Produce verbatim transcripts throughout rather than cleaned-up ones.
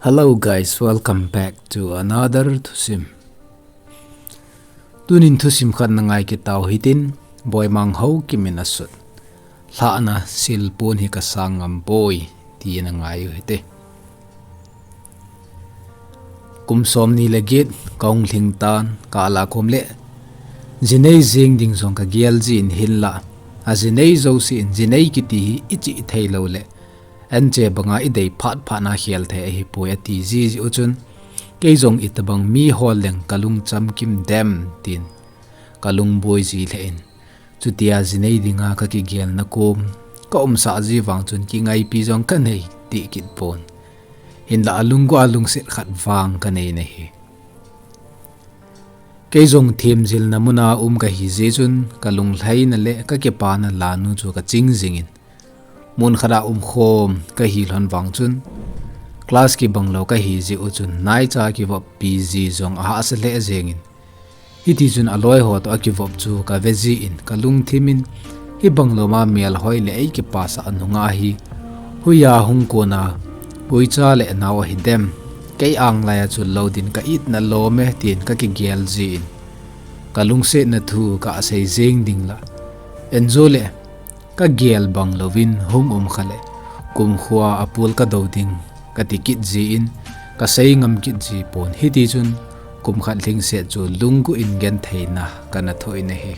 Hello guys, welcome back to another thusim. Tunin thusim khat na ngai kit tau hitin, Boimang Haokip in asut, Lhahna silpon hi kasang ngam poi, ti na ngai u hite. Kum som ni le get kahung lhing tan, ka ala kom le jinei jing ding jong kagel jin, hinlah ajinei jousen jinei kiti hi ichih thei lou le, anche banga idei phat phat na khel thei ahipoi ati jiji u chun, kei jong itobang mi ho leng kalung chamkim dem tin kalung boi ji lheh in, chutia jinei dinga kakigel na kom ka umsah ji vang chun kingaipi jong kanei ti kit pon. Hinlah alunggu a lungset khat vang kanei nahi. Kei jong themjilna muna um kahi ji chun, kalunglhaina le kakipana lanu chu kaching jingin, mun khat a umkhom kahi lhon vang chun, class kibang lou kahi ji u chun, naicha kivoppi ji jong ahahsa lheh jengin, hiti chun aloi ho toh akivop chu kave jin, kalungthim in, hibang lou ma melhoi le eikipasah nunga hi, hoiya hung kona, hoicha le nao ahi dem, kei ang laiya chul lou din ka itna lom e, tin kakigel jin, kalungsetna thu kasei jeng ding lah, enjo le kagel bang louvin hung um kha le, kumkhoa apul kadou ding kati kit jin, kasei ngam kit ji pon. Hiti chun kum khat lhingset chu lunggu in gentheina kana thoh in ahi.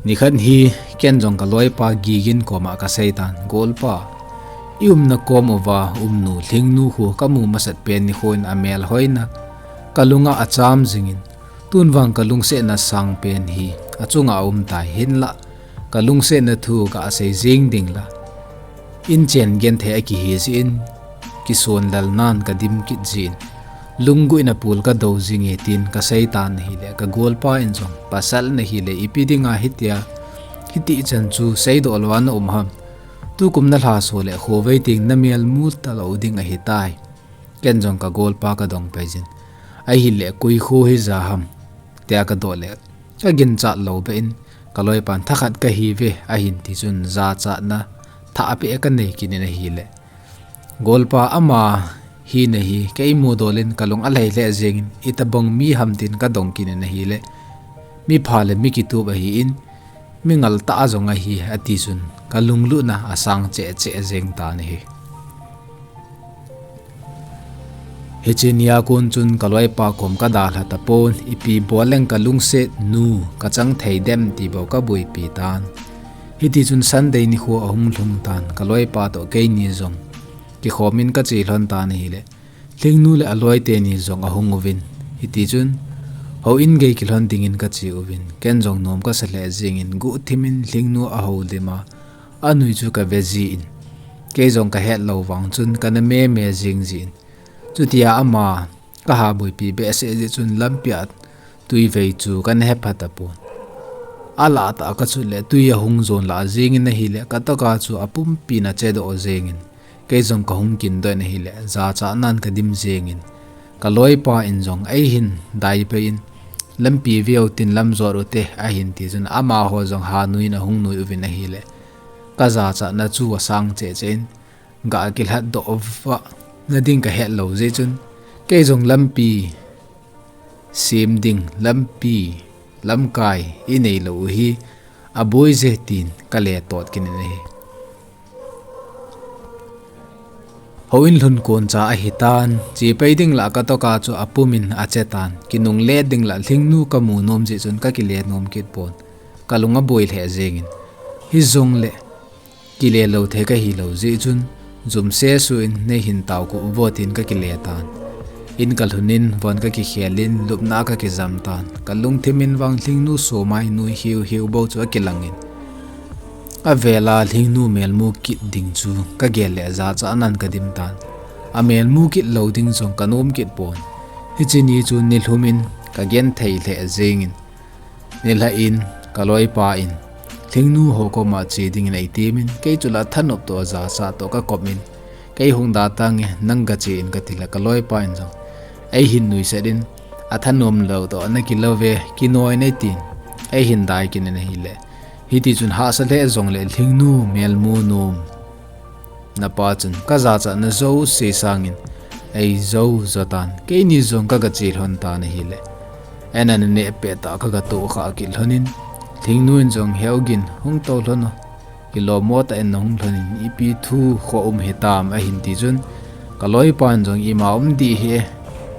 Nikhat hi ken jong kaloipa Gigin koma kasei tan, Golpa, i umna kom uva umnu Lhingnu khu kamu masat pen nikho in amelhoina kalunga acham jingin, tun vang kalungsetna sangpen hi achunga aumtai, hinlah kalungsetna thu kasei jeng ding lah, inchen genthei akihi jin, kisonlal nan kadim kit jin, lunggu in apul kadou jinge tin kasei tan ahile, kagolpa in jong, pasal nahile ipi dinga hitia, hiti chan chu seidoh louva na um ham? Tukum nalhaso le khovei teng namelmu talou ding ahitai. Ken jong kagolpa kadong pai jin, ahile koi kho hija ham, tia kadoh le, kaginchat lou beh in, kaloipan thakhat kahiuve ahin ti chun jachatna thahbeh kanei kit in ahile, golpa ama hina hi kei mudol in kalung alhai lheh jengin, itobang mi ham tin kadong kit in ahile, mipha le mi kitup ahin, mi ngal tah jong ahi ati chun kalunglutna asang cheh cheh jeng tan ahi. Hiche nia kon chun kaloipa kom kadalha tapon, ipi bol leng kalungset nu kachang thei dem ti bou kaboipi tan. Hiti chun Sunday nikho ahung lhung tan, kaloipa toh keini jong kikhom in kache lhon tan ahile, Lhingnu le aloi teni jong ahung uvin, hiti chun houin gei kilhon dingin kache uvin, ken jong nom kasa lheh jengin guhthim in Lhingnu ahoulim a, anui chu kave jin, kei jong kahet lou vang chun kana meme jeng jin, chutia ama kaha boipi behseh jeh chun lampia tuivei chu kana hepha tapon. Alah tah kachut le tui ahung jon lah jengin ahile, katoka chu apumpin achedoh jengin, kei jong kahung kindoh in ahile, jachatnan kadim jengin, kaloipa in jong eihin dai pai in, lampi veu tin lam jot ute ahin ti chun, amaho jong hanui in ahung nui uvin ahile, kajachatna chu asang cheh cheh in, gah kilhatdoh uva nading kahet lou jeh chun, kei jong lampi sem ding, lampi, lamkai inei lou u hi aboi je tin kale tot kit in ahi. Houin lhun koncha ahitan, chepai ding lah katoka chu apumin achetan, kinungle ding lah Lhingnu kamu nom jeh chun kakile nom kit pon, kalung aboi lheh jengin. Hijongle kile lou thei kahilou jeh chun, jumse suh in neihin tao kit uvo tin kakile tan. In kalhun in von kakikhel in lupna kakijam tan. Kalungthim in vang Lhingnu somai nui hiu hiu bou chu akilangin, avela Lhingnu melmu kit ding chu kagel le jachatnan kadim tan. Amelmu kit lou ding jong kanom kit pon. Hiche ni chu nilhum in kagenthei lheh jengin, nilhah in kaloipa in Lhingnu ho koma che dingin eitimin, kei chu la thanop toh jachat toh kakop in, kei hung da tange, nang gache in katile, kaloipa in jong eihin nuisat in, athanom lou toh nakilou ve, kinoi nei tin eihin dai kit in ahile, hiti chun hahsa lheh jongle Lhingnu melmu nom napa chun kajachatna jouse sangin eijou jotan, keini jong kaga che lhon tan ahile, en ana neh peh tah kaga tohkhah kit lhonin, Lhingnu in jong, "He u Gin, hung tou lhon o, kilom mo tah in nahung lhonin, ipi thu kho um hitam?" ahin ti chun, kaloipan jong, "Ima um dih hih e,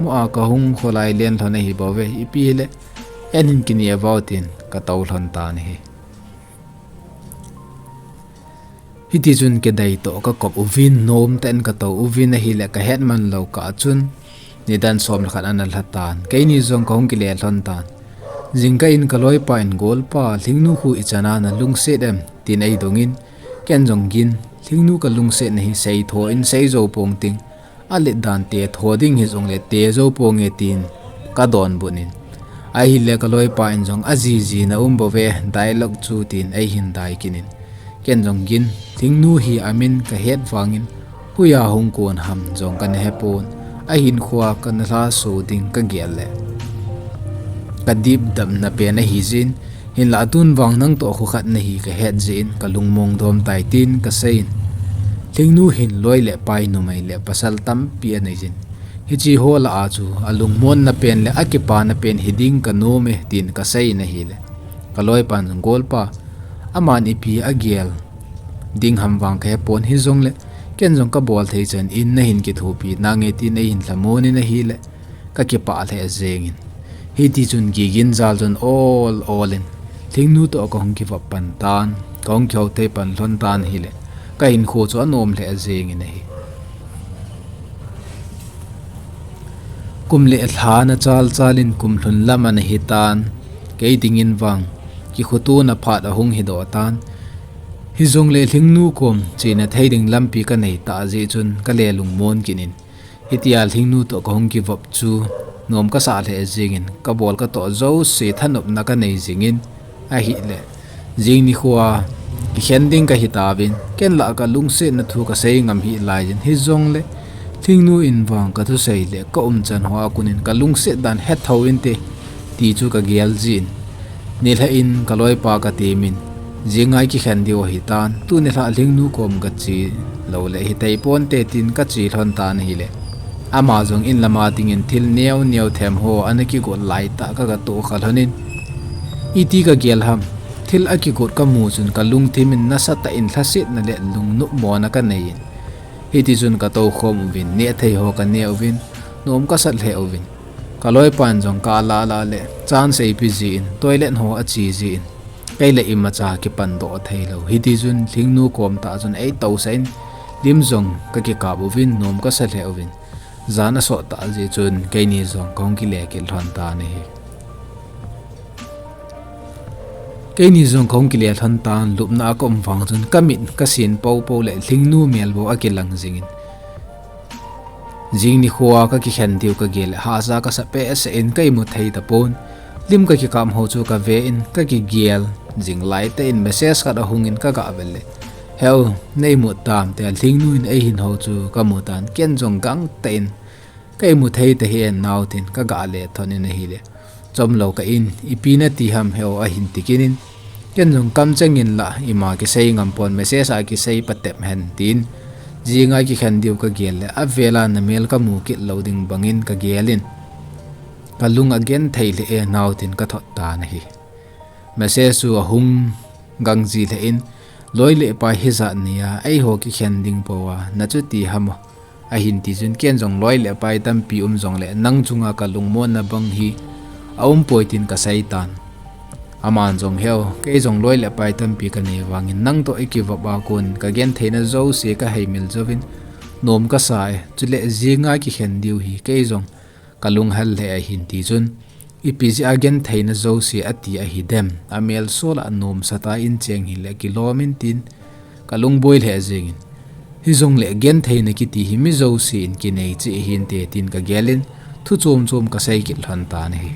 mo a kahung kholai len lhon ahi bouve, ipi hile en hin kineh uvin," tin katou lhon tan ahi. Hiti chun kidei toh kakop uvin, nom tah in katou uvin ahile, kahet man lou kah chun nidan som le khat ana lha tan. Keini jong kahung kile lhon tan. Jingkah in kaloipa in, "Golpa, Lhingnu khu ichan a nalungset em?" tin eidongin, ken jong, "Gin, Lhingnu kalungsetna hi seitho in seijou pong ting, alet dan tetho ding hijongle tejou ponge," tin kadonbut in. Ahile kaloipa in jong, "Ajiji na um bouve, dialogue chu," tin eihin dai kit in. Ken jong, "Gin, Lhingnu hi amin kahet vangin, hoiya hung kon ham jong kana hepon, ahinkhoa kana lhaso ding kagel le kadipdamna pen ahi jin, hinlah atun vang nangtoh khu khat nahi kahet jeh in kalungmong dom tai," tin kaseiyin. Lhingnu hin loi le pai, numei le pasal tampi anei jin, hiche ho lah a chu alungmonna pen le akipana pen hiding kanom e, tin kaseiyin ahile, kaloipan jong, "Golpa, aman ipi agel ding ham vang kahepon, hijongle ken jong kabol thei chan in nahin kithopi nange," tin eihin lhamon in ahile, kakipah lheh jengin. Hiti chun Gigin jal chun ol ol in Lhingnu toh kahung kivop pan tan, kahung kihou thei pan lhon tan ahile, kahinkho chu anom lheh jengin ahi. Kum le lha ana chal chal in kum lhun lam ana hi tan, kei dingin vang kikhotona phat ahung hidoh tan. Hijongle Lhingnu kom chena thei ding lampi kanei tah jeh chun kale lungmon kit in, hitia Lhingnu toh kahung kivop chu nom kasah lheh jengin, kabol katoh jouse thanopna kanei jingin ahile, jing nikhoa kikhen ding kahi tauvin, ken lah kalungsetna thu kasei ngam hih laiyin, hijongle Lhingnu in vang kathusei le kaumchan hoa konin kalungset dan hethou inte ti chu kagel jin, nilhah in kaloipa katemin, jinga kikhen diu ahi tan, tuni lhah Lhingnu kom kache lou le hithei ponte tin kache lhon tan ahile, ama jong in lama dingin thil neo neo them ho ana kigot laitah kaga tohkha lhonin, iti kagel ham, thil akigot kamu chun kalungthim in nasatah in lhasetna le lungnopmona kanei in, hiti chun katoukhom uvin, neh thei ho kaneh uvin, nom kasat lheh uvin, kaloipan jong kala la le chan seipi jin, toilet ho ache jin, kei le imacha kipandoh theilou. Hiti chun Lhingnu kom tah chun eitousah in, lim jong kakikap uvin, nom kasa lheh uvin, jan asot tah jeh chun keini jong kahung kile kit lhon tan ahi. Keini jong kahung kile lhon tan, lupna a kaum vang chun kamit kasin poupou le Lhingnu mel bou akilang jingin, jing nikhoa kakikhen diu kagel le hahsa kasa behseh in ka imut thei tapon. Lim kakikap ho chu kaven kakigel jing laitah in message khat ahungin kaga vel le, "He u, na imut tam?" tia Lhingnu in eihin hou chu kamu tan, ken jong gangtah in, "Ka imut thei tahih e nao," tin kaga le thon in ahile, chomlou kah in, "Ipi nati ham he u?" ahin ti kit in, ken jong kamcheng in lah ima kisei ngam pon, message a kisei patep hen tin, jinga kikhen diu kagel le, avela namel kamu kit lou ding bangin kagel in, "Kalung agenthei lheh e nao," tin kathot tan ahi. Message chu ahung gangji lheh in, "Loi le pai hijat nia eiho kikhen ding pou a, nachuti ham o?" ahin ti chun, ken jong, "Loi le pai tampi um jongle nang chunga kalungmonna bang hi aumpoi," tin kasei tan. Aman jong, "He u, kei jong loi le pai tampi kanei vangin nangtoh ikivop a kon kagentheina jouse kaheimil jouvin, nom kasa e, chule jinga kikhen diu hi kei jong kalunghel lheh e," ahin ti chun, "Ipi jeh a gentheina jouse ati ahidem? Amel sol a nomsat a incheng hile kilom in," tin kalung boi lheh jengin, "Hijongle gentheina kiti hi mi jousen kinei cheh hinte," tin kagel in, thu chom chom kasei kit lhon tan ahi.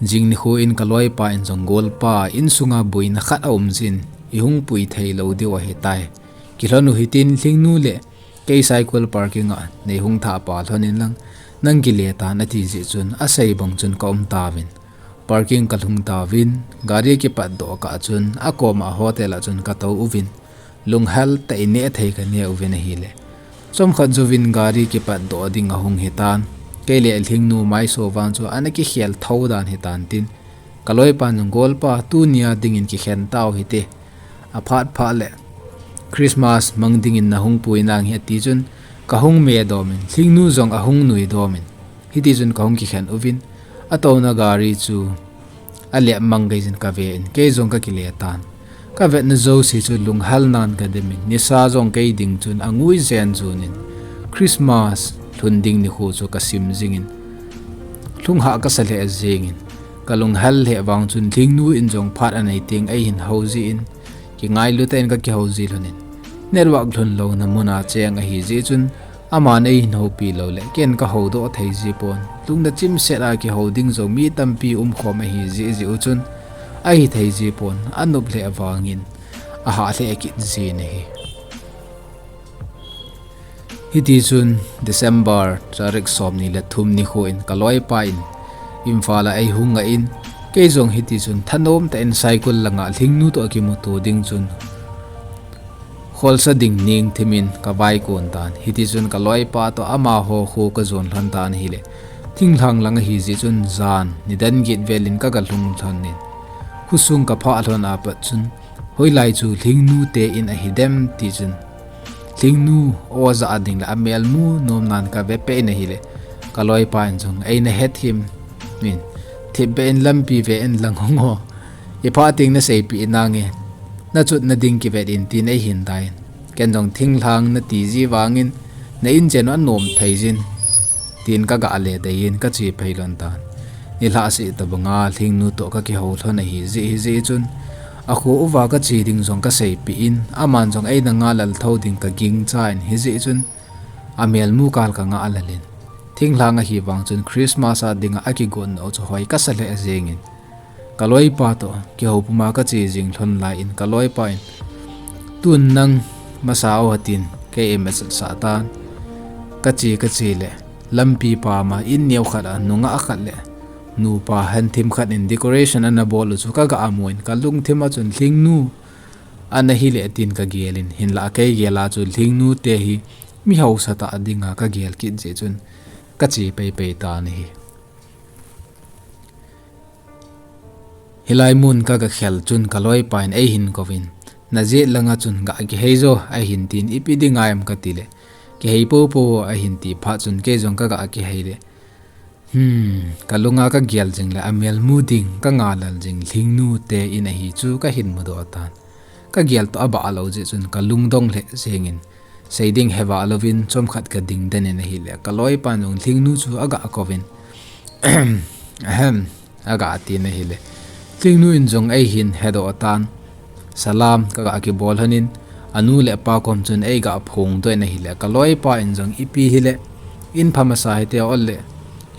Jing nikho in kaloipa in jong, "Golpa, insunga boina khat aum jin, ihung pui thei lou diu ahitai. Kilhon u hitin, Lhingnu le kei cycle parking a neihung thah pa lhon in lang, nang kile tan," ati jeh chun, asei bang chun kaum tauvin, parking kalhung tauvin, gari akipatdoh kah chun akoma hotel a chun katou uvin, lunghel tah in neh thei kaneh uvin ahile, chomkhat jouvin gari kipatdoh ding ahung hitan. Kei le Lhingnu maiso vang chu ana kikhel thou dan hitan tin, kaloipan jong, "Golpa, tunia dingin kikhen tau hite. Aphat phat le Christmas mang dingin nahung pui nang hi," ati chun, kahung me domin, Lhingnu jong ahung nui domin, hiti chun kahung kikhen uvin, atouna gari chu alep mang gei jin kave in, kei jong kakile tan. Kavetna jouse chu lunghel nan kademin, nisa jong kei ding chun angui jen junin, Christmas lhun ding nikho chu kasim jingin, lhunghah kasa lheh jengin, kalunghel lheh vang chun Lhingnu in jong phat anei teng eihin hou jin, kingailu tah in kakihou ji lhonin, network lhun louna muna cheng ahi jeh chun, aman eihin houpi lou le, ken kahoudoh thei ji pon. Lungna chimset a kihou ding jong mi tampi umkhom ahi jeh jeh u chun, ahithei ji pon, anop lheh vangin, ahah lheh kit jin ahi. Hiti chun December tarik somni le thum nikho in kaloipa in Imphal a eihung ngah in, kei jong hiti chun thanom tah in Saikul langa Lhingnu toh kimuto ding chun kholsa ding ning thimin kavaikon tan. Hiti chun kaloipa toh amaho kho kajon lhon tan ahile, thinglhang lang ahi jeh chun jan nidan get velin kagalhung lhonin, khosung kaphah lhon apat chun, hoilai chu Lhingnu te in ahidem ti chun, Lhingnu o jah ding le amelmu nomnan kavepeh in ahile, kaloipa in jong, "Eina het him in, thipbeh in lampi ve in lang hung o. Iphah teng naseipeh in nange, nachotna ding kivet in," tin eihin dai in. Ken jong, "Thinglhang nati ji vangin na inchen u anom thei jin," tin kagah le deiyin kache phei lhon tan. Nilhah seh tobanga Lhingnu toh kakihou lhon ahi jeh, hijeh chun, akho uva kache ding jong kaseipeh in, aman jong eina ngahlel thou ding kagingchan, hijeh chun, amelmu kal kangah lel in, thinglhang ahi vang chun Christmas a dinga akigotna u chu hoi kasa lheh jengin, kaloipa toh kihou puma kache jing lhon lai in, kaloipa in, "Tun nang masa o," tin kei eimessah tan. Kache, kache le, lampi pama in neokhat a nungah khat le nupa hanthim khat in decoration ana bol u chu kagah mu in, kalungthim a chun Lhingnu ana hile tin kagelin, hinlah keigel a chu Lhingnu te hi mi hausa tah dinga kagel kit jeh chun kache peipei tan ahi. Hilai mun kagakhel chun kaloipa in eihin kouvin, "Najet langa chun gah kihei jo," ahin tin, "Ipi dinga em?" katile, "Kihei poupou o," ahin ti phat chun kei jong kagah kihei le, hmm, kalunga kagel jing le amelmu ding kangahlel jing Lhingnu te in ahi chu kahin mudoh tan. Kagel toh abah lou jeh chun kalungdong lheh jengin, seiding hevah louvin chomkhat kading den in ahile, kaloipan jong Lhingnu chu agah kouvin, "Ahem," agah tin ahile, Lhingnu in jong eihin hedoh tan. Salam kagah kibol lhonin, anu le apa kom chun eigah phongdoh in ahile, kaloipa in jong, "Ipi hile, in pha masa hite o le,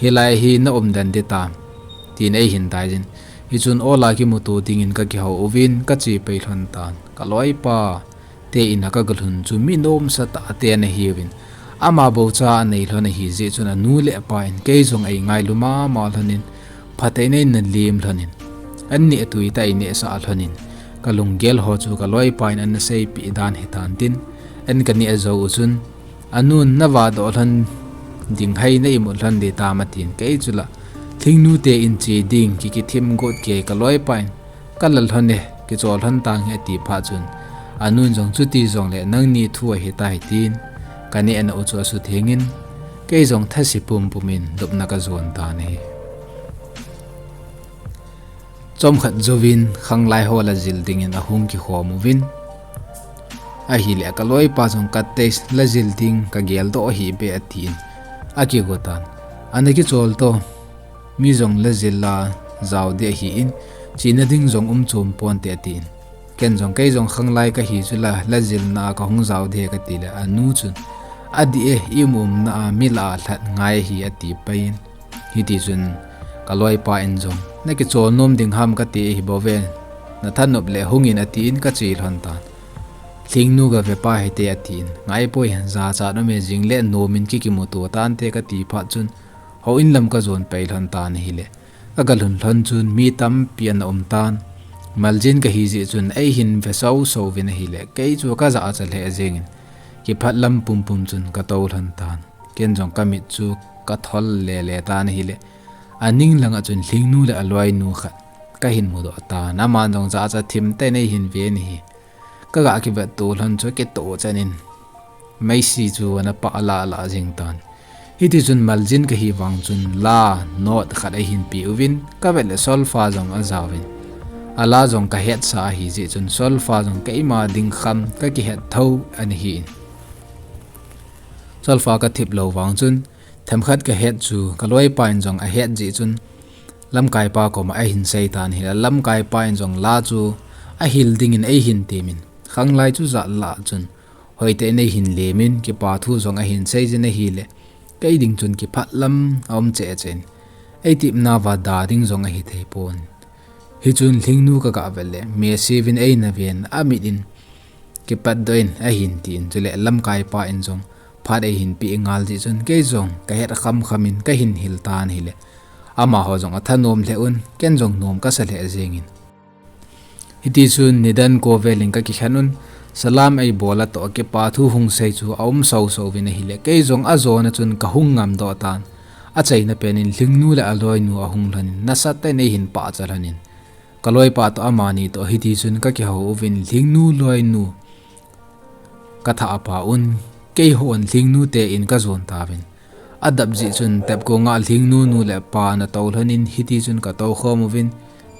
hilai hi na umden ding tam?" tin eihin daijin. Hichun ola kimuto dingin kakihou uvin kache pei lhon tan. Kaloipa te in a kagalhun chu mi nomsa tah te ana hiuvin, ama bou cha anei lhon ahi jeh chun anu le apa in kei jong eingailu mama lhonin, phatah in eina lem lhonin, an neh tui tah einehsah lhonin, kalunggel ho chu kaloipa in ana seipeh dan hitan tin, an kaneh jou u chun, anun, "Navahdoh lhon ding hai, na imut lhon ding tam?" atin, kei chula, "Lhingnu te in che ding kikithim got kei, kaloipa in, kalal lhon e, kichol lhon tange," ati phat chun, anun jong, "Chuti jongle nangni thu ahitai," tin, kanehna u chu asuthengin, kei jong thase pumpum in lupna kajon tan ahi. Chomkhat jouvin khanglai ho la jil dingin ahung kikhom uvin, ahile kaloipa jong, "Katei la jil ding kageldoh ahi be," atin, akigo tan. "Ana kichol to, mi jong la jil la jao ding ahin, chena ding jong um chom ponte," atin. Ken jong, "Kei jong khanglai kahi chula la jilna a kahung jao ding," katile, anu chun, "Adih e, i umumna a mi lah a lhat ngai ahi," ati paiyin. Hiti chun kaloipa in jong, "Nakichol nom ding ham kati ahi bouve, nathanop le hungin," atin kache lhon tan. "Lhingnu gave pa hite," atin, "Ngaipoi, jachat ume, jingle nomin kikimuto tante," kati phat chun, houin lam kajon pei lhon tan ahile, kagalhun lhon chun mi tampi ana um tan. Maljin kahi jeh chun eihin ve soso uvin ahile, kei chu kajahcha lheh jengin, kiphat lam pumpum chun katou lhon tan. Ken jong kamit chu kathol lele tan ahile, aning langa chun Lhingnu le aloinu khat kahin mudoh tan. Aman jong jahcha thim tah in eihin ve in ahi. Kaga kivetto lhon chu kitoh chan in, meisi chu ana pah lah lah jeng tan. Hitichun Maljin kahi vang chun la note khat eihin pe uvin, kavet le solfa jong ajaovin, ala jong kahetsa ahi jeh chun solfa jong keima ding kham kakihet tho ana hi in. Solfa kathip lou vang chun themkhat kahet chu kaloipa in jong ahet jeh chun lamkaipa koma ahin sei tan ahile, lamkaipa in jong la chu ahil dingin eihin temin, khanglai chu jat lah chun hoitah in eihin lemin, kipa thu jong ahin seijin ahile, kei ding chun kiphat lam aum cheh cheh in, eitipna uva da ding jong ahithei pon. Hichun Lhingnu kaga vet le, meisi uvin eina ven, amit in kipatdoh in ahin tin, chule lamkaipa in jong phat eihin peh ngal jeh chun kei jong kahet khamkham in kahin hil tan ahile, amaho jong athanom lheh un, ken jong nom kasa lheh jengin. Hitichun nidan ko velin kakikhen un, salam eibol a toh kipa thu hung sei chu aum soso uvin ahile, kei jong ajona chun kahung ngamdoh tan. Achaina penin Lhingnu le aloinu ahung lhonin, nasatah in eihin pahcha lhonin, kaloipa toh amani toh hitichun kakihou uvin, Lhingnu loinu kathahpa un, keihon Lhingnu te in kajon tauvin. Adap jeh chun tepkong a Lhingnu nu le pa ana tou lhonin, hitichun katou khom uvin,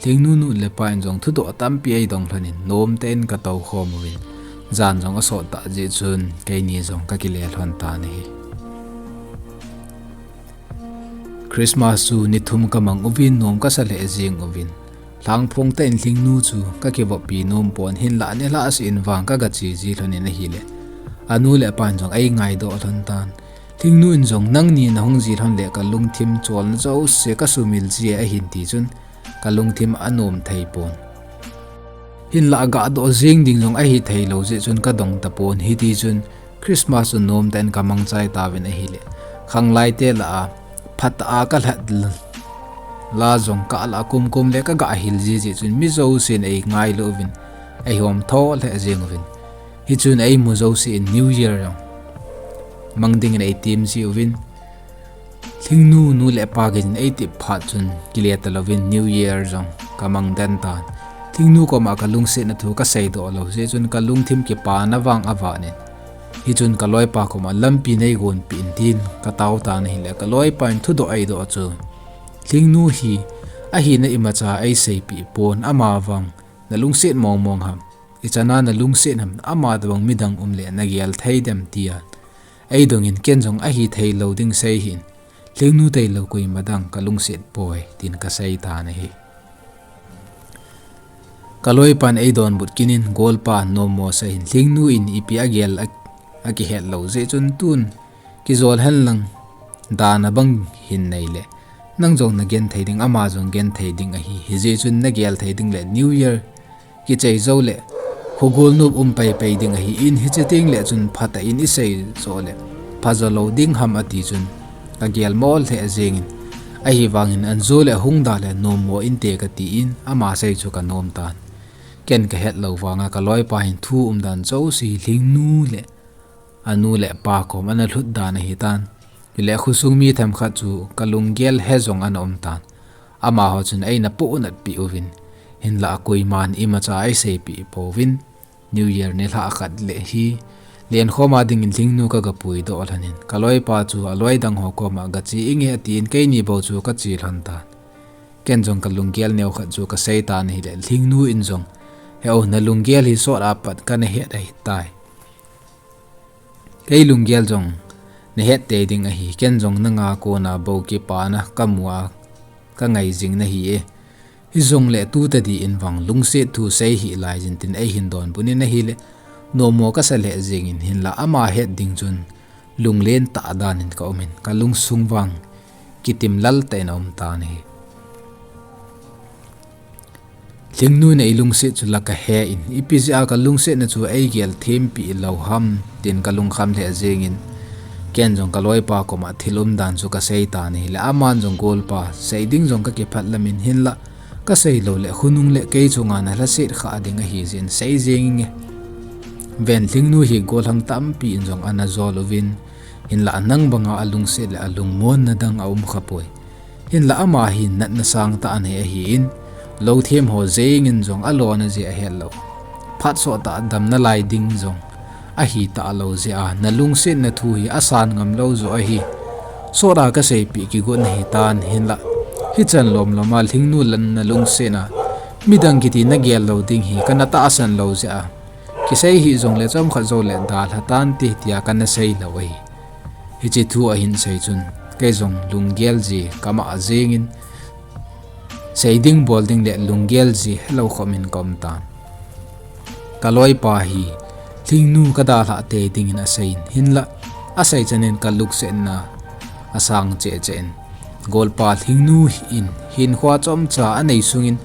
Lhingnu nu le pa in jong thudoh tampi eidong lhonin, nomtah in katou khom uvin, jan jong asot tah jeh chun keini jong kakile lhon tan ahi. Christmas chu ni thum kamang uvin, nom kasa lheh jeng uvin, lhangphong tah in Lhingnu chu kakivoppi nom pon, hinlah nilhah seh in vang kaga che ji lhonin ahile, anu le apan jong eingaidoh lhon tan. Lhingnu in jong, nangni nahung ji lhon le kalungthim cholna jouse kasumil ji e, ahin tichun kalungthim anom thei pon. Hinlah gadoh jeng ding jong ahithei lou jeh chun kadong tapon, hitichun Christmas chu nomtah in kamangchai tauvin ahile, khanglai te lah a phatah a kalhat la jong kalah a kumkum le kaga hil ji jeh chun mi jousen eingailu uvin, eihom tho lheh jeng uvin. Hichun eimu jouse in New Year jong mang dingin eitem ji uvin, Lhingnu nu le pa geiyin eitep phat chun kile talouvin New Year jong kamang den tan. Lhingnu koma kalungsetna thu kaseidoh lou jeh chun kalungthim kipana vang avatnin, hichun kaloipa koma lampi neigonpeh in tin katao tan ahile, kaloipa in thudoh eidoh chu, Lhingnu hi ahina imacha eiseipeh pon, amavang nalungset mongmong ham, ichana nalungset ham, amatobang midang um le nagel thei dem, tia eidongin, ken jong ahithei lou ding sei hih in, Lhingnu tailou koima dang kalungset poi, tin kasei tan ahi. Kaloipan eidonbut kit in, golpa, nommo sa in, Lhingnu in ipi agel a, akihet lou jeh chun tun kijol henlang, dan abang hin neile, nang jong nagenthei ding, ama jong genthei ding ahi, hijeh chun nagel thei ding le New Year kichai jou le, khogol nop um peipei ding ahin, hiche teng le chun phatah in isei jo le phajo lou ding ham, ati chun kagel mol lheh jengin, ahivangin anjo le hung da le nommo inte katin, ama sei chu kanom tan. Ken kahet lou vanga kaloipa hin thu umdan jouse Lhingnu le anu le apa kom ana lhut dan ahitan. Chule khosung mi themkhat chu kalunggel he jong ana um tan. Amaho chun eina pohnat peh uvin, hinlah koiman imacha eiseipeh pouvin, New Year nilhah khat le hi lenkhoma dingin Lhingnu kaga puidoh lhonin, kaloipa chu aloi dang ho koma gache inge, atin keini bou chu kache lhon tan. Ken jong kalunggel neo khat chu kasei tan ahile, Lhingnu in jong, he o, nalunggel hi sot apat kana het ahitai. Kei lunggel jong nahet tei ding ahi, ken jong nanga kona bou kipana kamu a kangai jing nahi e. Hijongle tutadi in vang lungset thu sei hih laijin, tin eihin donbut in ahile, nommo kasa lheh jengin, hinlah ama het ding chun lunglen tah danin kaumin, kalungsung vang kitim lal tah in aum tan ahi. Lhingnu in eilungset chu la kahe in, ipi jeh a kalungsetna chu eigel thempeh lou ham, tin kalungkham lheh jengin, ken jong kaloipa koma thil umdan chu kasei tan ahile, aman jong, golpa, sei ding jong kakiphat lamin, hinlah Kasei lou le khonung le kei chunga nalhaset kha ding ahi jeh in sei jeng inge. Ven, Lhingnu hi gollhang tampi in jong ana jol uvin, hinlah nang banga alungset le alungmonna dang aum khapoi. Hinlah ama hi natna sangtah anei ahin, lou them ho jeng in jong alona jeh ahet lou. Phat sottah damna lai ding jong ahi talou jeh a, nalungsetna thu hi asan ngam lou joh ahi. Sot a kaseipeh kigot nahi tan, hinlah hichan lomlom a Lhingnu lam nalungset a, midang kiti nagel lou ding hi kana tahsan lou jeh a, kisei hih jongle chomkhat joule dalha tante tia kana sei lou ahi. Hiche thu ahin sei chun, kei jong lunggel ji kama jeng in, sei ding bol ding le lunggel ji helou khom in kaum tan. Kaloipa hi Lhingnu kadalhah tei dingin asei in, hinlah asei chan in kalungsetna asang cheh cheh in, golpa Lhingnu in hinkho chomcha anei sungin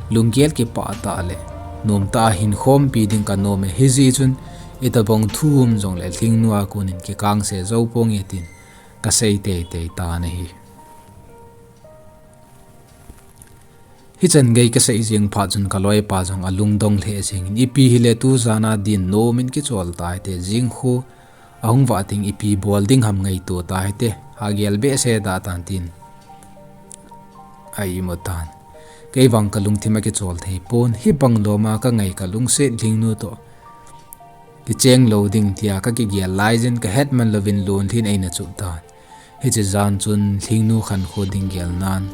lunggel kipah tah le nomtah a hinkhompi ding kanom e, hijeh chun itobang thu um jongle Lhingnu a konin kikangse jou ponge tin kasei teitei tan ahi. Hichan gei kasei jeng phat chun kaloipa jong alungdong lheh jeng in, ipi hile tujan a din nom in kichol tahite, jingkho ahung vah teng ipi bol ding ham ngaito tahite, agel behseh da tan tin a-imu tan. Kei vang kalungthim akichol thei pon, hibang loma kangai kalungset Lhingnu toh kicheng lou ding tia kakigel laijin kahetman louvin lonlhin eina chup tan. Hiche jan chun Lhingnu khankho ding gelnan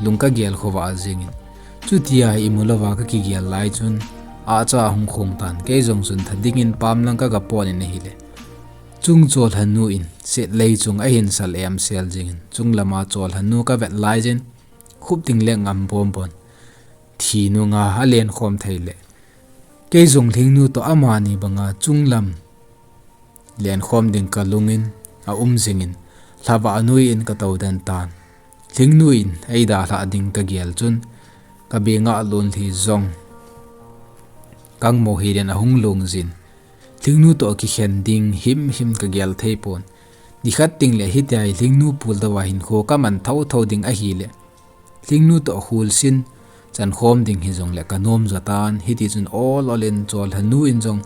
lung kagel khovah jeng in, chutia imu louva kakigel lai chun ahcha ahung khong tan. Kei jong chun tha dingin pamlang kagapon in ahile, chung cholhanu in setlei chung ahin sal emsel jeng in, chunglama cholhanu kavet laijin, khup ding le ngam bonbon thi nunga alenkhom thei le, kei jong Lhingnu toh amani banga chunglam lenkhom ding kalungin aum jing in, lhavah noi in katou den tan. Lhingnu in eidalhah ding kagel chun, kabenga lonlhi jong kangmo hidin ahung long jin, Lhingnu toh kikhen ding himhim kagel thei pon. Nikhat tengle hitia hi Lhingnu puldouva hinkho kaman thotho ding ahile, Lhingnu toh kholsin chankhom ding hijongle kanom jo tan. Hitichun ol ol in cholhanu in jong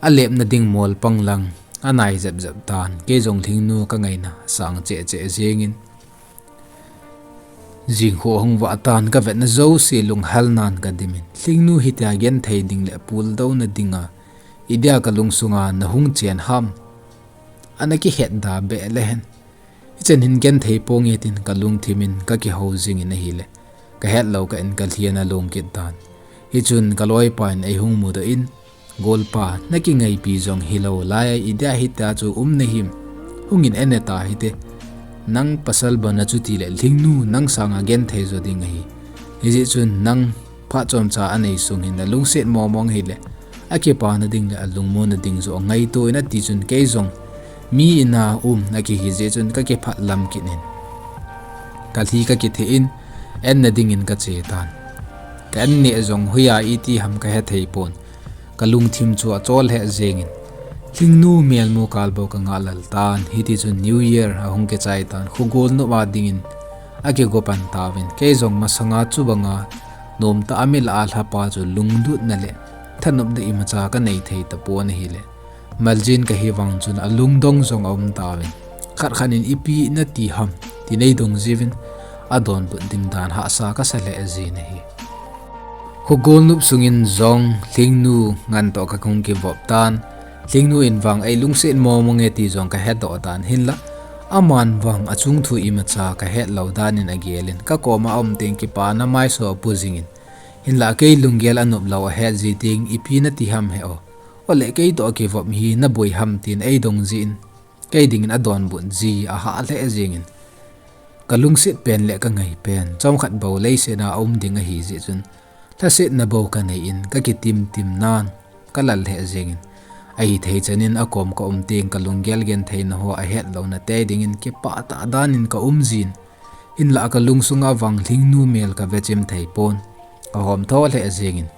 alepna ding mol panglang anai jepjep tan. Kei jong Lhingnu kangaina asang cheh cheh jeng in, jingkho ahung vah tan, kavetna jouse lunghalnan kadimin, Lhingnu hitia genthei ding le puldouna dinga idia kalungsunga nahung chen ham, ana kihetda beh lehen. Hichan hin genthei ponge tin kalungthimin kakihou jingin ahile, kahetlou kah in kalhi ana long kit tan. Hichun kaloipa in eihung mudoh in, golpa, nakingaipi jong hilou laiya idia hitia chu um nahim? Hungin ene tahite. Nang pasal bana chutile Lhingnu nang sanga genthei jo ding ahi. Hijeh chun nang phat chomcha anei sung hin nalungset momong hile, akipana ding le alungmonna ding joh ngaito in ati chun kei jong mi ina um akihi jeh chun kakiphat lam kit in, kalhi kakitheh in, enna dingin kache tan. Ka en neh jong hoiya iti ham kahethei pon. Kalungthim chu achol lheh jengin, Lhingnu melmu kalbou kangah lal tan. Hitichun New Year ahung kichai tan, khogol nop a dingin akigo pan tauvin, kei jong masanga chubanga nomtah a milah a lhapa chu lunglutna le thanopna imacha kanei thei tapon ahile, maljin kahi vang chun alungdong jong aum tauvin, khat khat in ipi nati ham tin eidong jiuvin, adonbut ding dan hahsa kasa lheh jin ahi. Khogol nop sungin jong Lhingnu ngan toh kahung kivop tan. Lhingnu in vang eilungset momong e ti jong kahedoh tan, hinlah aman vang achung thu imacha kahetlou danin agelin, kakoma aum teng kipana maiso apu jingin, hinlah kei lunggel anop lou ahet ji teng ipi nati ham he o. Ole kei toh kivop hi naboi ham tin eidong jin, kei dingin adonbut ji ahah lheh jengin, kalungset pen le kangai pen chomkhat bou leiset a aum ding ahi jeh chun, lhasetna bou kanei in kakitimtim nan kalal lheh jengin, ahithei chanin akom kaum teng kalunggel gentheina ho ahetlouna tei dingin kipah tah danin kaum jin, hinlah kalungsunga vang Lhingnu mel kavechim thei pon, kahomtho lheh jengin,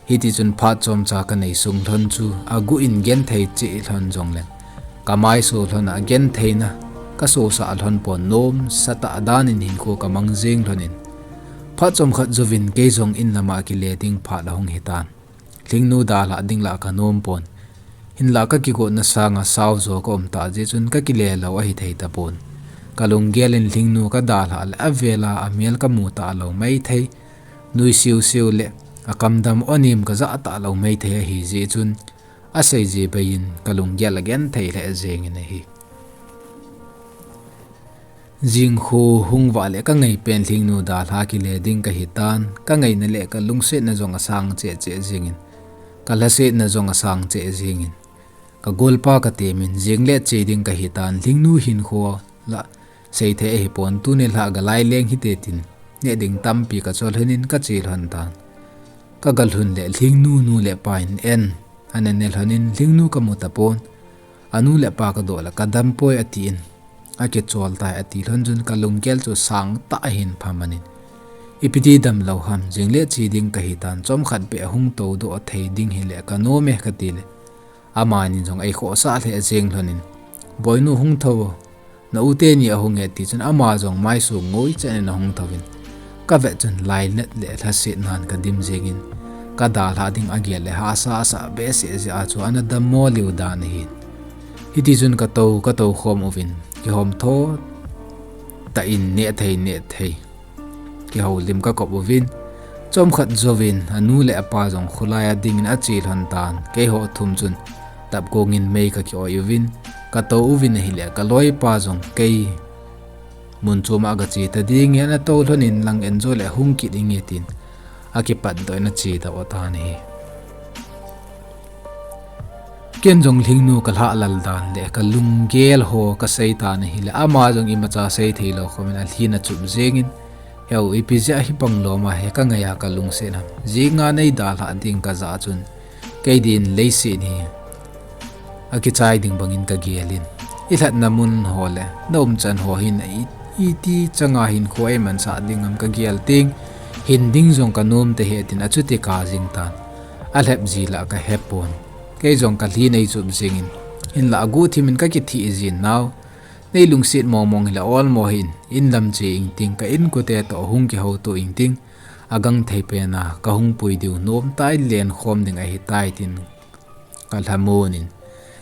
hitichun phat chomcha kanei sung lhon chu aguh in genthei cheh lhon jongleng, kamaiso lhon a gentheina kasosah lhon pon, nomsatah danin hinkho kamang jeng lhonin, Phat chomkhat jouvin kei jong in lama kile ding phat ahung hitan. Lhingnu dalhah ding lah kanom pon. Hinlah kakigotna sanga saojo kaum tah jeh chun kakile lou ahi thei tapon. Kalunggel in Lhingnu kadalhah le avela amel kamu talou maithei. Nui siusiu le akam dam onim kajah talou maithei ahi jeh chun, aseiji beiyin kalunggel agenthei lheh jengin ahi. Jingkho hung vah le kangaipen Lhingnu dalha kile ding kahitan, kangaina le kalungsetna jong asang cheh cheh jengin, kalhasetna jong asang cheh jengin, kagolpa katemin jing le che ding kahitan, Lhingnu hinkho lah seithei ahipon, tuni lhah galai leng hite tin, neh ding tampi kacholhonin kache lhon tan. Kagalhun le Lhingnu nu le pa in en, ana ne lhonin Lhingnu kamu tapon. Anu le apa kadoh le kadampoi atin, akichol tai ati lhon chun kalunggel chu sangtah ahin phamanin, ipiti damlou ham, jing le che ding kahitan, chomkhat beh hung toudoh thei ding hile kanom e katile, amanin jong eikhohsah lheh jeng lhonin, Boinu hung thou, na u teni ahung e ti chun ama jong maisu ngoi chen in ahung thouvin, kavet chun lainat le lhasetnan kadim jengin, kadalhah ding agel le hahsa asah behseh jeh a chu ana dammo lheh dan ahin. Hiti chun katou, katou khom uvin, kihomtho tah in neh thei, neh thei kihoulim kakop uvin, chomkhat jouvin anu le apa jong kholai a dingin ache lhon tan, keiho thum chun tapkongin mei kakioi uvin, katou uvin ahile kaloipa jong kei mun choma gache ta ding hi, ana tou lhonin lang en jo le hung kit inge tin, akipatdoh in ache tauvin ahi. Ken jong Lhingnu kalhah lal dan le kalunggel ho kasei tan ahile, ama jong imacha sei theilou khomin alhin achup jengin, heu, ipi jeh a hibang loma hi kangai a kalungset ham, jinga neidalhah ding kajah chun, kei din leiset hi akichai ding bangin kagelin, ilhatna mun ho le naumchan ho hin iti changa hinkho eimansah ding ham kagel teng, hin ding jong kanom tahih e tin achuti kajing tan. Alhep ji lah kahepon, kei jong kalhin eichup jengin, hinlah aguhthimin kakithih jin, nao, neilungset mongmong hile olmo hih in, inlam che ingting, ka inkote toh hung kihouto ingting, agangthei pena kahung pui diu nomtah in lenkhom ding ahitai tin kalhamonin,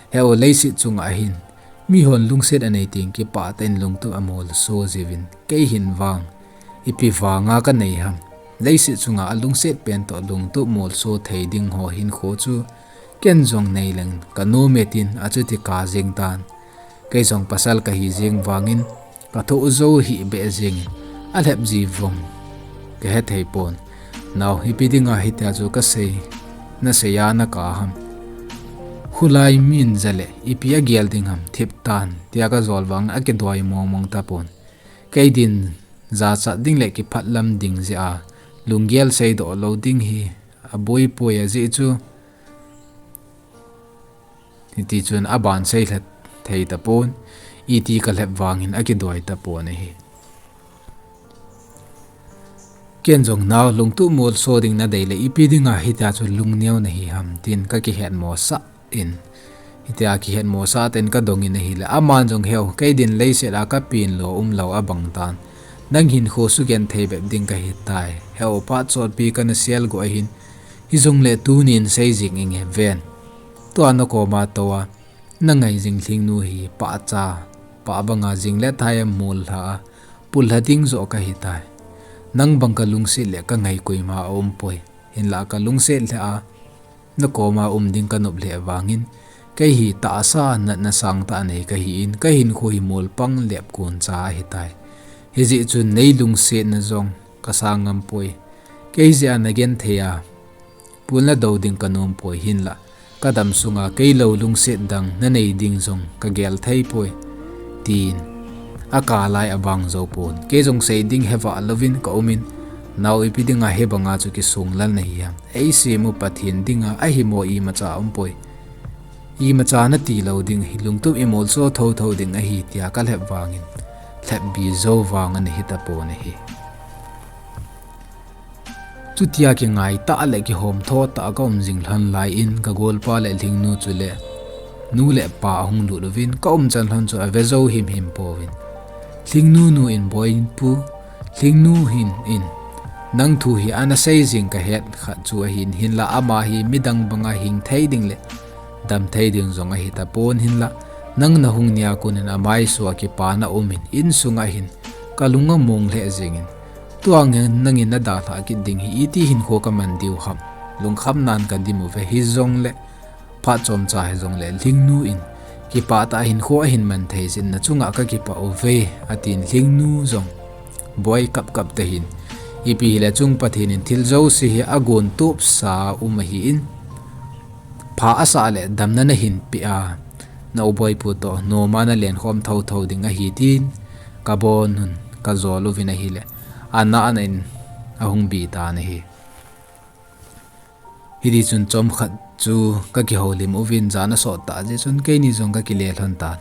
heu, leiset chunga hin mihon lungset anei teng kipah tah in lungtup amolso jiuvin, kei hin vang ipi vanga kanei ham, leiset chunga alungset pen toh lungtup molso thei ding ho hinkho chu ken jong neileng kanom e tin achuti kajing tan. Kei jong pasal kahi jeng vangin kathoh jou hih beh jengin, alhep ji vang kahethei pon. Nao, ipi dinga hitia chu kasei, nasei a nakap ham, kholai min ja le ipi agel ding ham, thip tan, tia kajol vangin akidoi mongmong tapon. Kei din jachat ding le kiphatlam ding jeh a lunggel seidoh lou ding hi aboipoi ajeh chu, hiti chun aban seilha thei tapon, iti kalhep vangin akidoi tapon ahi. Ken jong, nao, lungtup molso ding nadei le ipi dinga hitia chu lungneo nahi ham tin kakihetmosah in, hitia kihetmosah tah in kadongin ahile, aman jong, heu, kei din leiset a kapen lou umlou abang tan, nang hinkho sugenthei bep ding kahitai, heu, phat sotpi kana selguh ahin, hijongle tunin sei jing inge, ven, tua nakoma tou a nangai jing Lhingnu hi pahcha, pah banga jing le thai a mullha a, pullha ding joh kahitai. Nang bang kalungset le kangai koima aumpoi. Hinlah kalungset lheh a, nakoma um ding kanop lheh vangin, kei hi tahsa natna sangtah nei kahin, kahinkho hi molpang lepkon cha ahitai. Hijeh chun neilungsetna jong kasang ngampoi. Kei jeh a nagenthei a, pulna dou ding kanompoi, hinlah kadam sunga keilou lungset dang nanei ding jong kagel theipoi, tin akap lai avang joupon. Kei jong sei ding hevah louvin kaumin, nao, ipi dinga hibanga chu kisonglal nahi ham, eisem u Pathen dinga ahimo imacha aumpoi. Imacha nati lou ding ahi, lungtup imolso thotho ding ahi, tia kalhep vangin lhepbi jou vang ana hitapon ahi. Chutia kingaitah le kihomtho tah a kaum jing lhon laiyin, kagolpa le Lhingnu chule nu le pa ahung lut uvin, kaumchan lhon chu ave jou himhim pouvin, Lhingnu nu in, Boipu, Lhingnu hin in, Nang thu hi ana sei jing kahet khat chu ahin, hinlah ama hi midang banga hing thei ding le dam thei ding jong ahi tapon, hinlah nang nahung nia konin amaiso a kipana umin, insunga hin kalung among lheh jengin. Tua nge nangin nadalhah kit ding hi iti hinkho kaman diu ham. Lungkham nan kadim uve, hijongle phat chomcha hijongle Lhingnu in kipah tah a hinkho ahin man thei jeh in nachunga kakipah uve, atin Lhingnu jong boi kapkap tah in. Ipi hile chung Pathen in thil jouse hi agon tupsa um ahin, pha asah le damna nahin peh a, na u Boipu toh noma nalen khom thotho ding ahi tin, kabon un kajol uvin ahile, ana ana in ahung bi tan ahi. Hiti chun chomkhat chu kakihoulim uvin, jan asot tah jeh chun keini jong kakile lhon tan.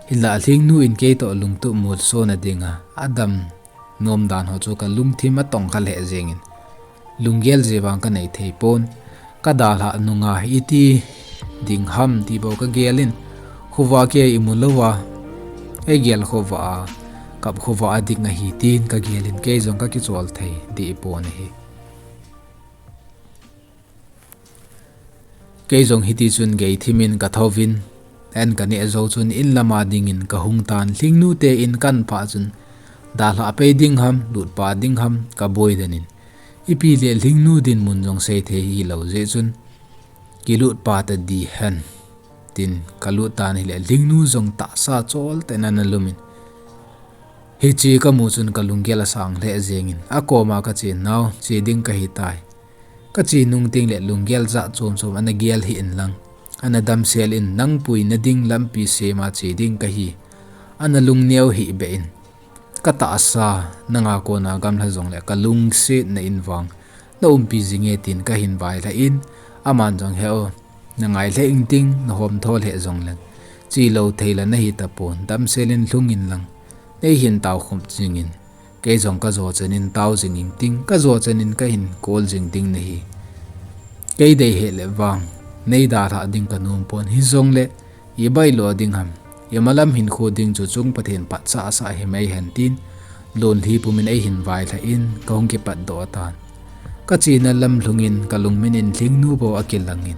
Hinlah Lhingnu in keitoh lungtup molsona dinga adam nom dan ho chu kalungthim atong kha lheh jengin, lunggel jeh vang kanei thei pon. Kadalhah nunga iti ding ham ti bou kagelin, khovah kei imu louva eigel khovah a, kap khovah a ding ahi tin kagelin, kei jong kakichol thei deh pon ahi. Kei jong hiti chun gei thimin kathouvin, an kaneh jou chun in lama dingin kahung tan, Lhingnu te in kahin phah chun, dalhah pei ding ham, lutpa ding ham, kaboi den in. Ipi le Lhingnu dinmun jong sei thei hilou jeh chun, kilutpa ta di hen, tin kalut tan ahile, Lhingnu jong tahsa chol tah in ana lumin. Hiche kamu chun kalunggel asang lheh jengin, akoma kache nau, che ding kahi tai. Kache nung tengle lunggel jat chom chom ana gel hih in lang, ana damsel in, nang puina ding lampi sema che ding kahi, ana lungneo hih beh in. Katahsa nanga kona gamla jongle kalungsetna in vang naumpi jinge tin kahin vailhah in, aman jong, he o, nangai lheh inting, nahomtho lheh jongleng, chelou thei la nahi tapon, damsel in lhung in lang, neihin taokhop jingin, kei jong kajo chan in tao jing inting, kajo chan in kahin call jing ding nahi. Kei dei hih le vang neidalhah ding kanom pon, hijongle ibailo ding ham, imalam hinkho ding chu chung Pathen phatsah asah himai hen tin, lonlhi pumin eihin vailhah in kahung kipatdoh tan. Kachena lam lhungin kalungmin in Lhingnu bou akilangin,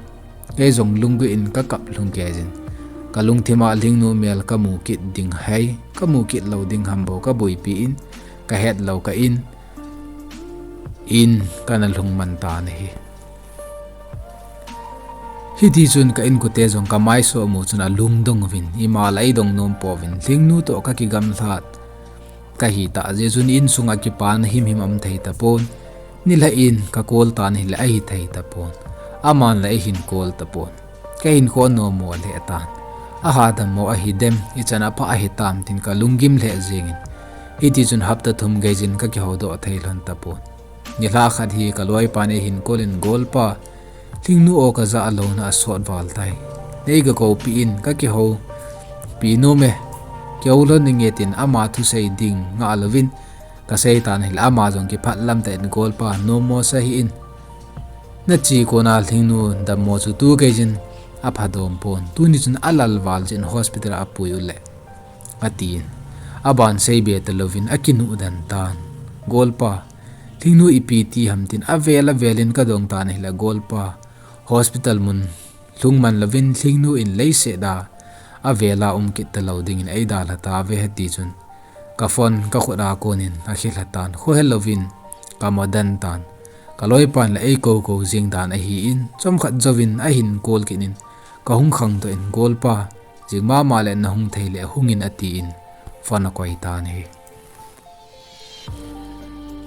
kei jong lunggel in kakap lhung keijin, kalungthima Lhingnu mel kamu kit ding hai, kamu kit lou ding ham bou kaboipi in, kahet lou kah in, in kana lhung man tan ahi. Hiti chun ka inkote jong kamaiso amu chun alungdong uvin, ima la eidong nom pouvin, Lhingnu toh kakigamlhat kahi tah jeh chun insunga kipana himhim aum thei tapon, nilhah in ka call tan ahile ahi thei tapon, aman la eihin call tapon. Kahin call nommo lheh tan. Aha dammo ahidem, ichan aphah ahitam tin kalunggim lheh jengin, hiti chun hapta thum geijin kakihoudoh thei lhon tapon. Nilhah khat hi kaloipan eihin call in, Golpa, Lhingnu o kajah louna asot val tai. Nei kakoupi in, kakihoupi nom e, kihou lhon inge tin ama thusei ding ngah louvin kasei tan ahile, ama jong kiphat lam tah in, Golpa, nommo sa hih in. Nache kona Lhingnu dammo chu tu geijin aphadom pon. Tuni chun alal val jeh in hospital a apui uleh, atin. Aban seibe talouvin akinuh den tan. Golpa, Lhingnu ipi ti ham tin avel avel in kadong tan ahile, Golpa, hospital mun lhung man louvin Lhingnu in leiset a avela um kit talou dingin eidalha tauve, hiti chun ka phone kakhut a konin akhelha tan. Khohe louvin kamu den tan. Kaloipan la eikou kou jing dan ahin, chomkhat jouvin ahin call kit in, kahung khangdoh in, Golpa, jing mama le nahung thei le hungin, atin phone akoi tan ahi.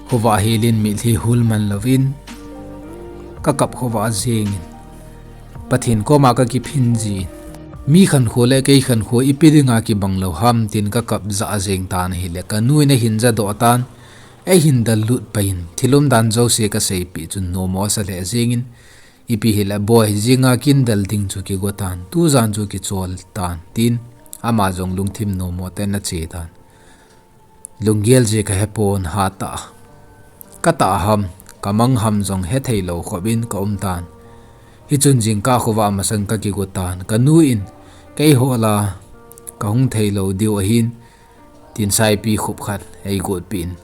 Khovah helin mitlhi hul man louvin kakap khovah jengin, Pathen koma kakiphin jin, mi khankho le kei khankho ipi dinga kibang lou ham tin kakap jah jeng tan ahile, kanu in ahin jadoh tan, eihin dallut pai in, thil umdan jouse kaseipeh chun nommo asa lheh jengin, ipi hile boi, jinga kindal ding chu kigo tan, tujan chu kichol tan, tin ama jong lungthim nommo tah in ache tan. Lunggel jeh kahepon, hatah, katah ham, kamang ham jong hethei lou khopin kaum tan. Hichun jingkah khovah masang kakigo tan. Kanu in, kei hola kahung thei lou diu ahin, tin saipi khup khat eigotpeh in,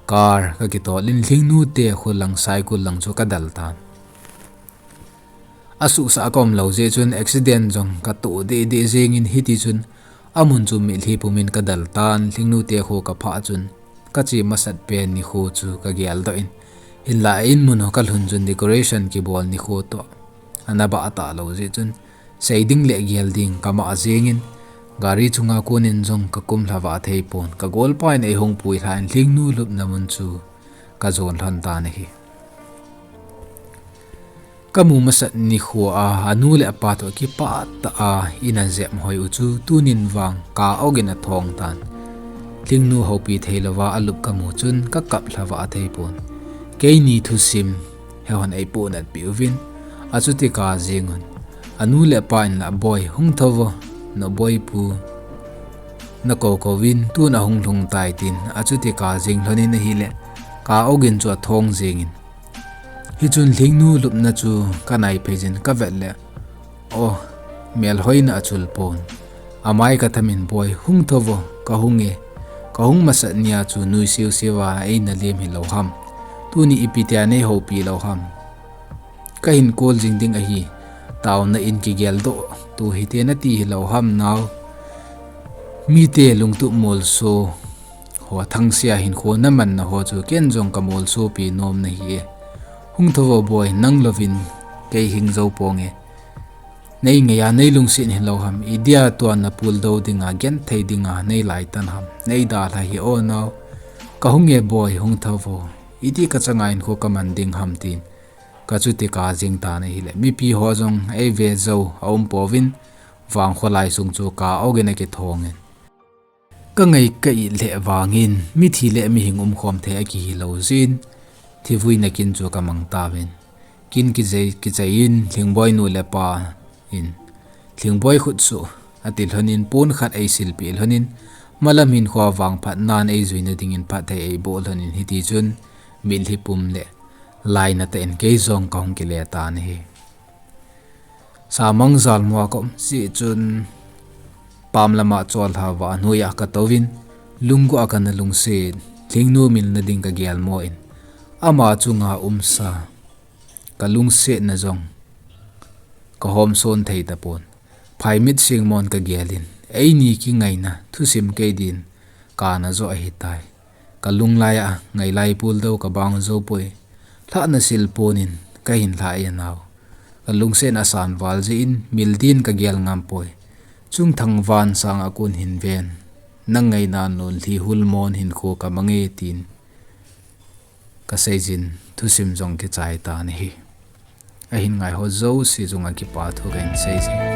Car ka kitol in Lhingnu te kho lang Saikul lang chu ka del tan. Asuhsah ka um lou jeh chun accident jong ka toh deh deh jeng in hiti chun amun chu mitlhi pum in ka del tan, Lhingnu te kho ka phah chun ka che masat pen nikho chu ka geldoh in, hinlah in mun ho ka lhun chun decoration kibol nikho toh ana bah tah lou jeh chun sei ding le gel ding ka mah jeng in, gari chunga kon in jong ka kum lha vah thei pon, ka golpa in ei hung pui lha in Lhingnu lupna mun chu ka jon lhon tan ahi. Ka mu masat nikho a, anu le apa toh kipah tah a in a jep hoi u chu tunin vang ka ogin a thong tan. Lhingnu houpi thei louva a lup ka mu chun ka kap lha vah thei pon. Keini thusim he hon ei pohnat pi uvin, achuti ka jeng un. Anu le apa in la, "Boi, hung tho vo, na boipu na kou kou vin, tun a hung lhung tai," tin achuti ka jeng lhon in ahile, ka ogin chu a thong jeng in. Hichun Lhingnu lupna chu ka nai phei jin ka vet le, o, melhoina a chul pon. Amai ka tham in, "Boi, hung tho vo, ka hung e. Ka hung masat nia chu nui siu siu a ei na lem hi lou ham. Tuni ipi tia nei houpi lou ham. Ka hin kol jing ding ahi. Taona in kigeldoh tu hite na ti hi lou ham nao. Mite lungtup molso ho, thangsia hinkho na manna ho chu ken jong ka molsopi nom na hi e. Hung tho vo boi, nang louvin kei hing jou ponge. Nei ngei a nei lungset hi lou ham, idia tua na pul dou dinga, genthei dinga nei lai tan ham, nei dalha hi o nao. Ka hung e boi, hung tho vo. Iti ka changa hinkho ka man ding ham," tin ka chuti ka jing tan ahile, mipi ho jong ei ve jou a um pouvin, vang kholai sung chu ka ogin a kithong in. Ka ngai ka it lheh vangin, mithi le mihing umkhom thei a kihi lou jin, thivuina kin chu ka mang tauvin. Kin kijei, kichai in, Lhingboi nu le pa in, "Lhingboi khut suh," ati lhon in, pon khat ei silpeh lhon in, malam hinkho vang phat nan ei juina dingin phatthei ei boh lhon in, hiti chun mitlhi pum le laina tah in kei jong ka hung kile tan ahi. Samang jalmo a ka um jeh chun, pam lama chol lha va a nuia ka touvin, lunggua ka na lungset, Lhingnu milna ding ka gel mo in, ama chunga umsa ka lungsetna jong ka hom son thei tapon. Phaimit singmon ka gel in, eini kingaina thusim kei din kana jo ahitai. Ka lunglai a ngailai pul dou ka bang jou poi. Lhahna sil pon in ka hin lhah e nao. Ka lungset a san val jeh in mil din ka gel ngam poi. Chungthang van sang a kon hin ven, nang ngaina nun lhi hul mon hinkho ka mang e, tin ka sei jin, thusim jong kichai tan ahi. Ahin ngai ho jouse chunga kipa thu ka hin sei jin.